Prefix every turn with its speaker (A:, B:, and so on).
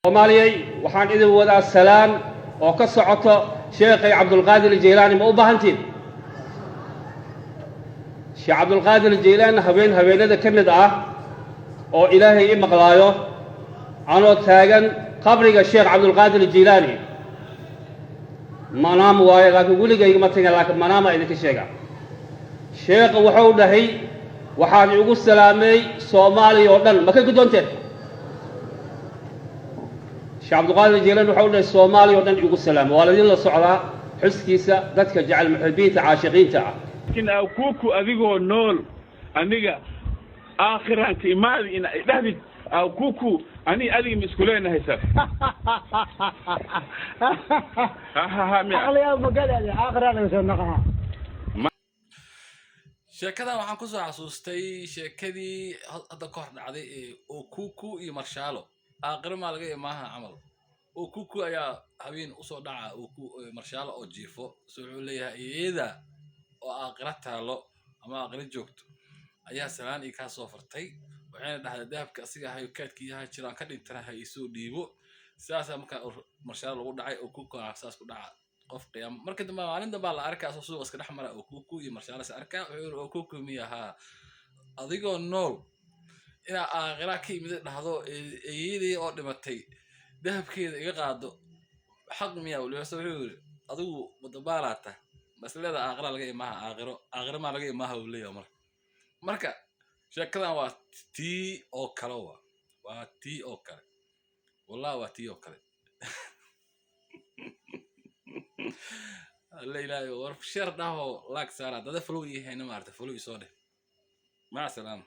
A: Soomaaliyey, waxaan idin wadaa salaan oo ka socoto Sheekhay Cabdulqaadir Jeylaani. Ma u baahantiin Sheekh Cabdulqaadir Jeylaani? Habeen habeenada ka mid ah oo Ilaahay i maqlaayo, anoo taagan qabriga Sheekh Cabdulqaadir Jeylaani, manaam waayo, laakiin weligayga ma tagan, laakiin manaama idinka sheega. Sheekha wuxuu dhahay: "Waxaan igu salaamay Soomaaliya oo dhan." Ma ka guddoonteen? Sheekh Cabdulqaadir Jeylaani wuxuu dhahay: "Soomaaliya oo dhan igu salaamay." Waa laydin la socdaa xuskiisa, dadka jecel, muxibiinta, caashiqiinta ah.
B: Laakiin Akuku, adigoo nool aniga aakhiraanka imaadi ina dhahdid, Akuku, ani adiga ma isku leenahay sar? Ha ha ha, miya?
C: Aqliyaa magalaya, aakhiraan laga soo naqaa.
D: Sheekadan waxaan kusoo xasuustay sheekadii hadda ka hor dhacday ee Okuku iyo Marshaalo. Aakhiro maa laga imaaha camal. Okuku ayaa habeen usoo dhaca Oku Marshaalo oo jiifo. So wuxuu leeyahay: "Iyada oo aakhiro taalo ama aakhiro joogto ayaa salaan ii kaa soo fartay, waxayna dhahday dahabka asiga ahayo kaadkiiyaha jiraan ka dhintana ha iisoo dhiibo." Sidaasaa markaa Marshaalo lagu dhacay. Okuku saas ku dhaca qof qiyaamo. Marka dambe, maalin dambaa la arkaa asoo suuqa iska dhex mara. Okuku iyo Marshaalo is arkaa. Wuxuu yiri: "Okuku, miya haa adigoo nool inaa aakhira ka imid dhahdo eeyadii oo dhimatay dahabkeeda iga qaado, xaq miya?" Weliba wuxuu yiri: "Adigu madabaalaata masleeda aakhira laga imaaha, aakhiro, aakhira maa laga imaaha?" Uu leeyahay. Marka sheekadan waa tii oo kale, waa tii oo kale, wallahi waa tii oo kale. Alla ilaahay, war share dhaho, like saara, dada follow ii hayna maarata, follow isoo dheh. Maca salaama.